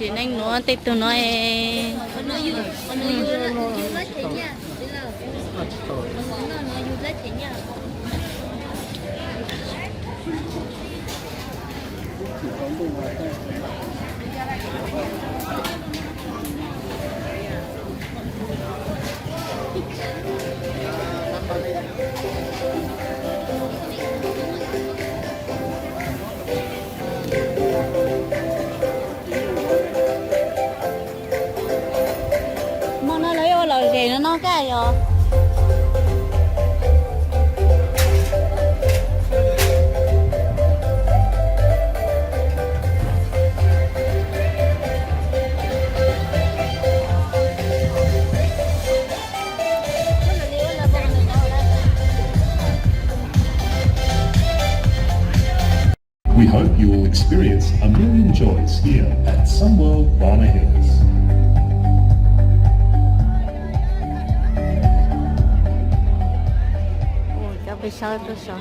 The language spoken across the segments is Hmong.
Txiv neej nuav tej tug nuav es. Mo no lawv yuav ua lom zem no no kaj yog. We hope you will experience a million joys here at Sunworld Bama Hills. Ua cov peb sawb tuaj so.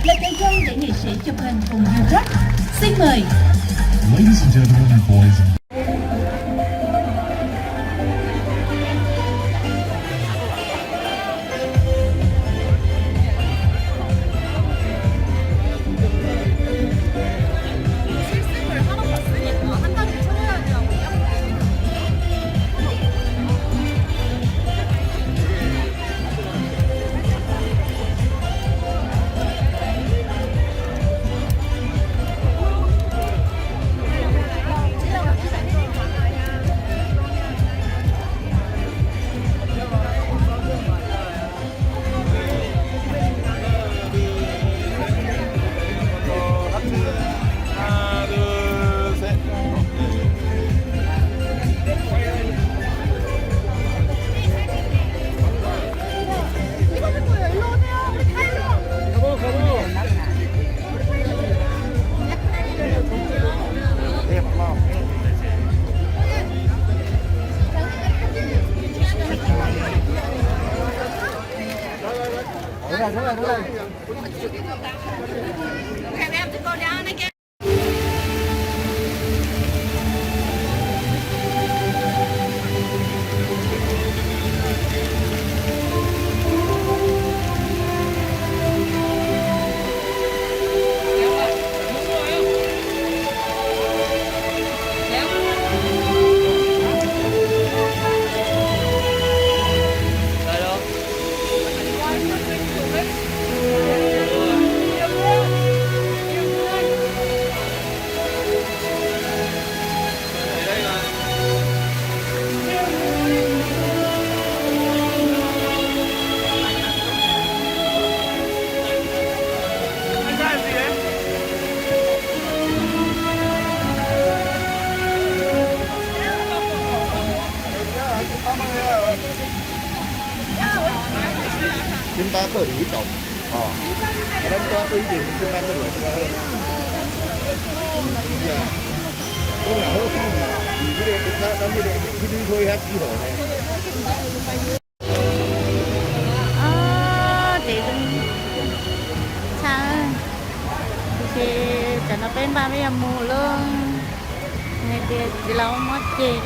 Là thời gian để nghệ sĩ chụp hình cùng du khách. Xin mời. Ladies and gentlemen, boys and Chúng ta có thể đi tổng. Ờ. Chúng ta có thể đi tổng. Chúng ta có thể đi thôi, hát ký hổ này. Ov, ces tshaj, ces tam no peb npaj peb yuav mus lauj. Hais tias txiv laus muab ceg,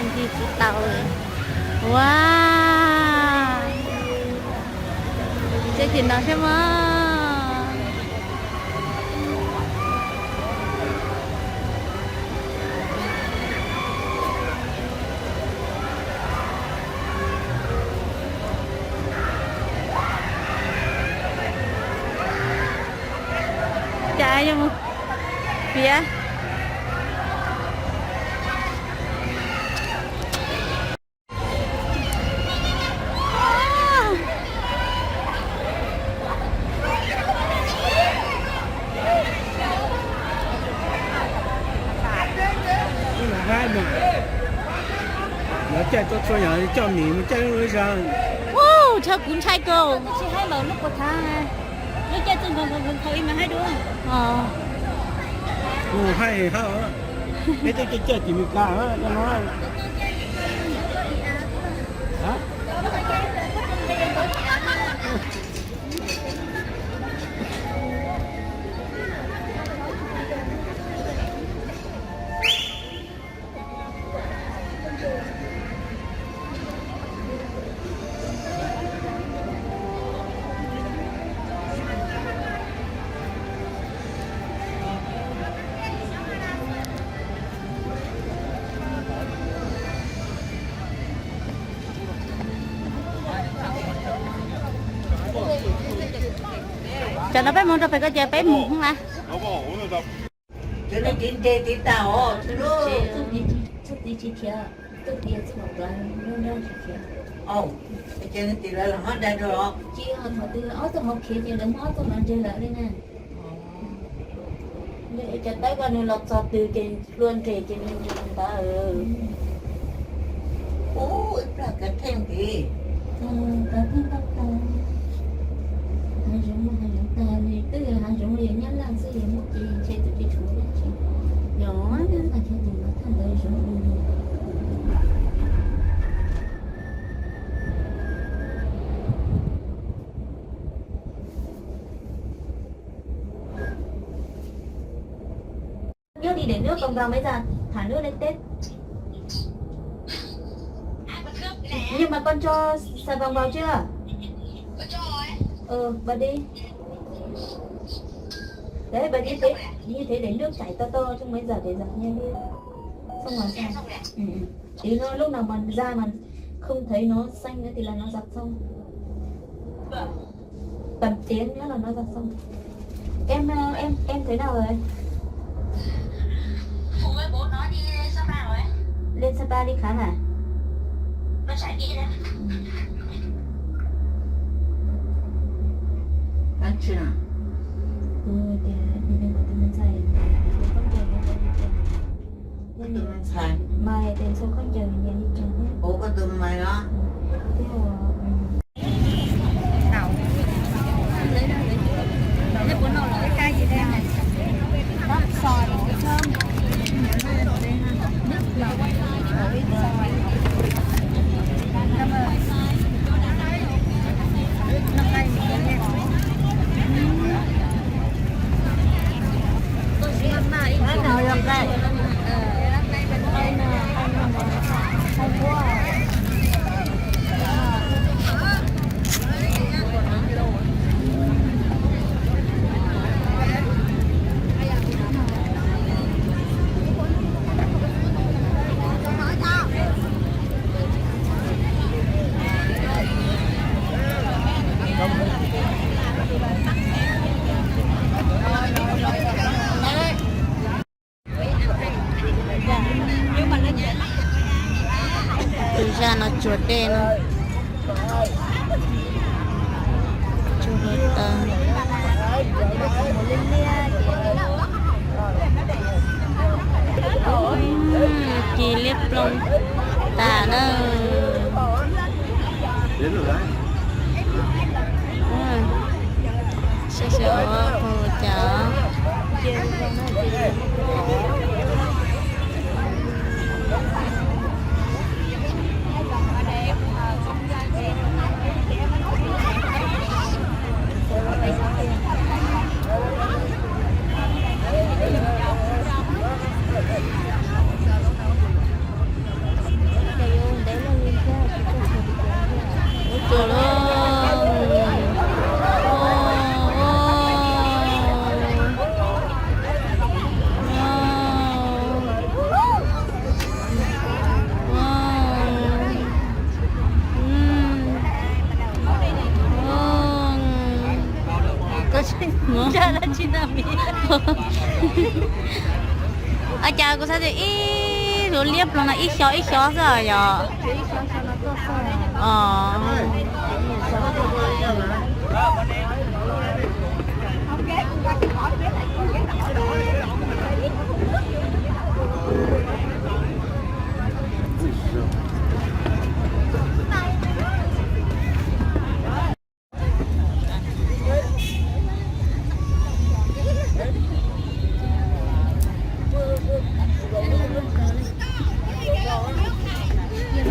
ntsis tsis tau. Ua, ces tsis no thiab mas. Cas yuav mus piav. Lawv caij tuaj txhua yam, coj mis mus caij lub zag. Ua, tshaj kuv ntshai kawg. Tsis haib lawm lub puas thav, lub caij txwj nkaus nkaus nkaus ib mas haib dua. Ua haib hab, peb twb caij caij tim Meskas no. Tam no peb mus rau pem ko ces peb mus hoob na. Cov no cev nres tiv tas os, txuj txiv tsis khiav, txuj txiv tsis khiav, txuj txiv tsis khiav. Ces nws tim lawv los hab dag rau os. Ces thaum twg ob txoj hauv khiav ces lawv muab ob txoj no nres lawm li na. Cov tawb ko nws los txog twg ces hlua nres ces nws nres ntawd. Ub, ib plag kav theej ntxiv. Kav theej tau tag. Hav zoov, hav zoov tag, nws twb yog hav zoov yog Nyab Laj xwb, yog Hmoob ces ntshe twb tsis tshuav dab tsi. Yog, tag chaw tus no thaj ntawd zoov. Để nước còn vào mới ra, thả nước lên tết. Nhưng mà con cho xà phòng vào chưa? Ờ, bật đi. Đấy, bật như thế, như thế để nước chảy to to, xong mới giặt, để giặt nhanh đi. Xong rồi sao? Ừ, ừ. Tí nữa lúc nào mà ra mà không thấy nó xanh nữa thì là nó giặt xong. Tầm tiếng nữa là nó giặt xong. Em, ờ, em, em thế nào rồi? Lên Sapa đi khám à? Ua tias, ua tias mus ntxhais, mus ntxhais. Mai tias ntxhais koj ncaws nyias li cas thiab. Ua koj tus mai los. Thiab, ua, neb puas noj los ib kab li ne? Tus zaj no tsuag dej no. Tsuag hluav taws. Ci liab ploog tas lawm. Sab sab ua pug cas. Ua tsaug lawm. Ua cas kuv xav tias ib hluav liab ploog no ib xyos ib xyos xwb yom.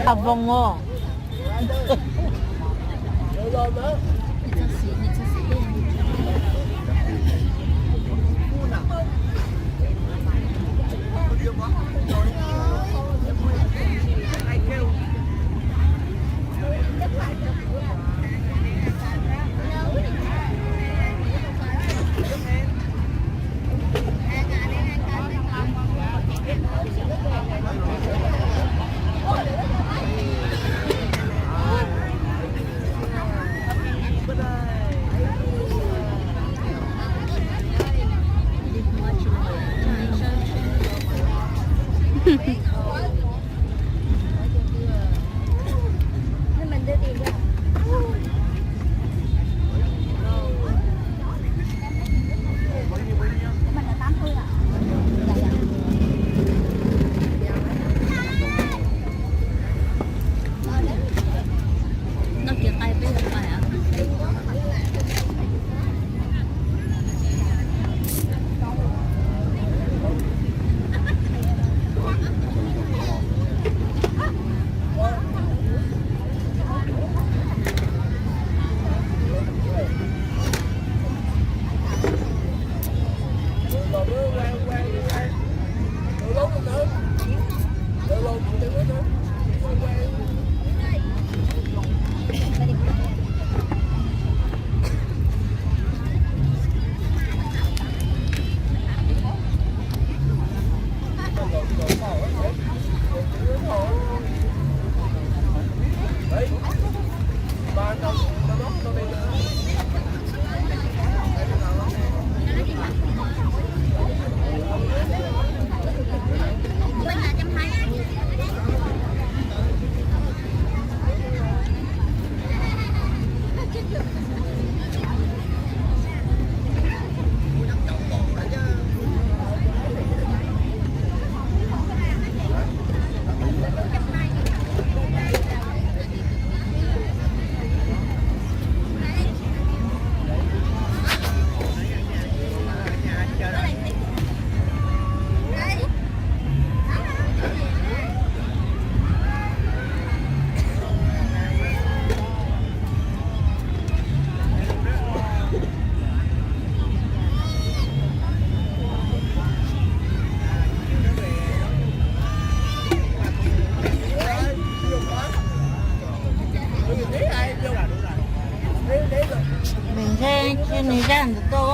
Tau voos os.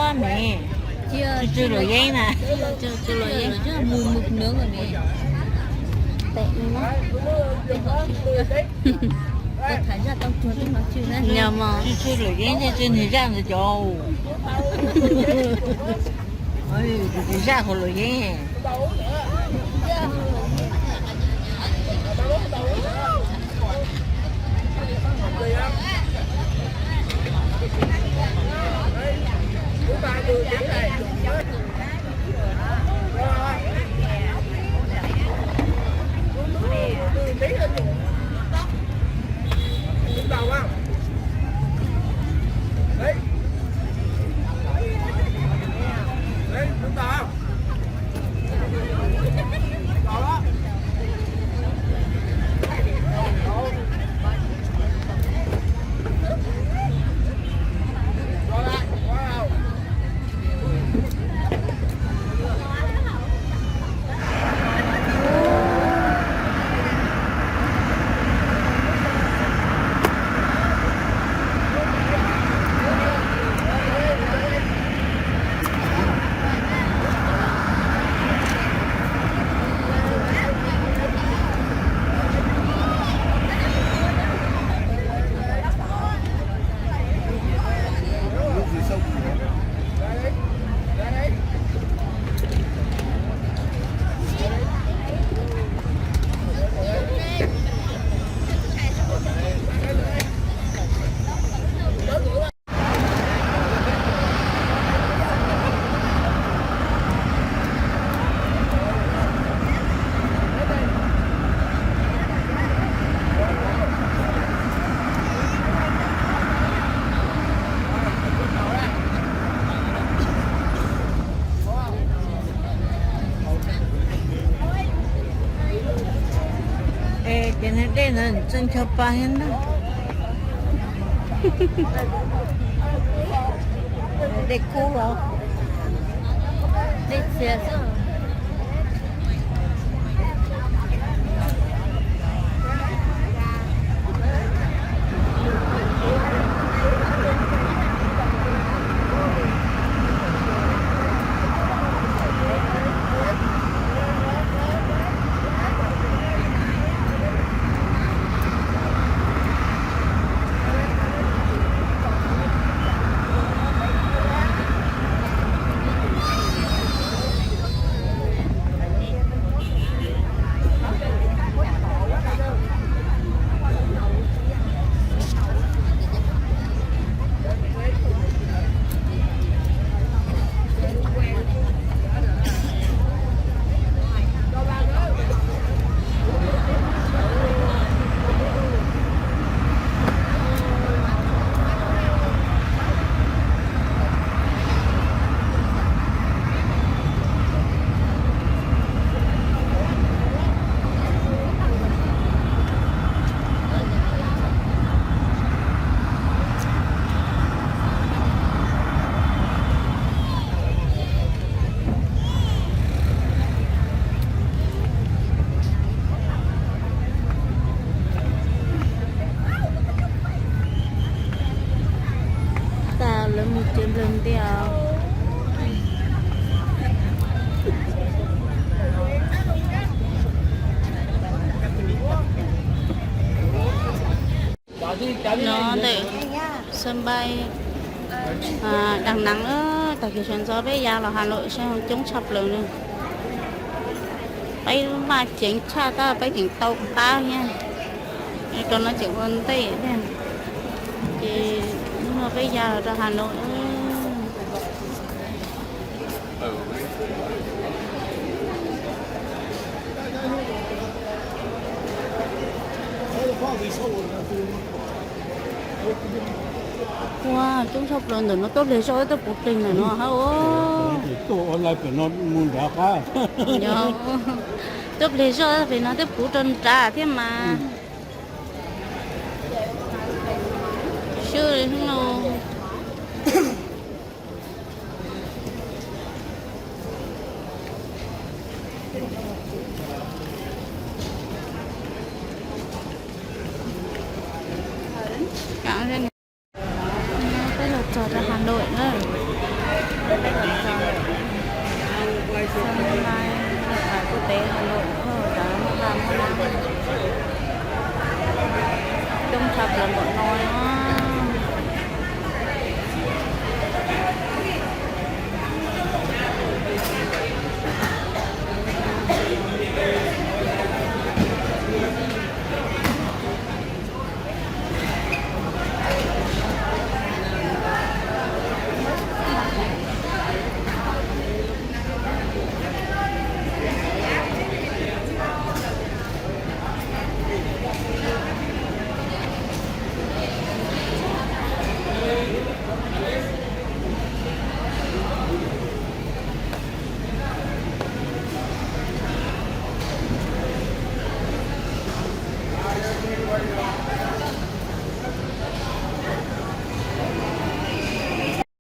Me, tsw tsw luam yeeb na. Yog mos, tsw tsw luam yeeb thiaj tsw niag zaj ntawd cov. Zaj hauv luam yeeb. Es ces niag dej ntawd txawj ncho pa thiab ntag. Dej kub los, dej txias xwb. Tas lawv mus tsev nplawg ntiag. No ntawm sân bay Đà Nẵng, tag kis sawv ntxov peb ya los Hà Nội saib coob tshaj plaws li. Peb maj ceev tshaj tab peb tseem tau qab thiab. Rau no tseem ua ntej thiab. Ces hnub no peb ya los rau Hà Nội. Ua coob tshaj plaws ntawm no, tuaj pliag zoj tuaj puv plig ntawm no hab. Tuaj pliag zoj pem no twb puv rau nrad thiab mas. Swb li no. Kaam thiab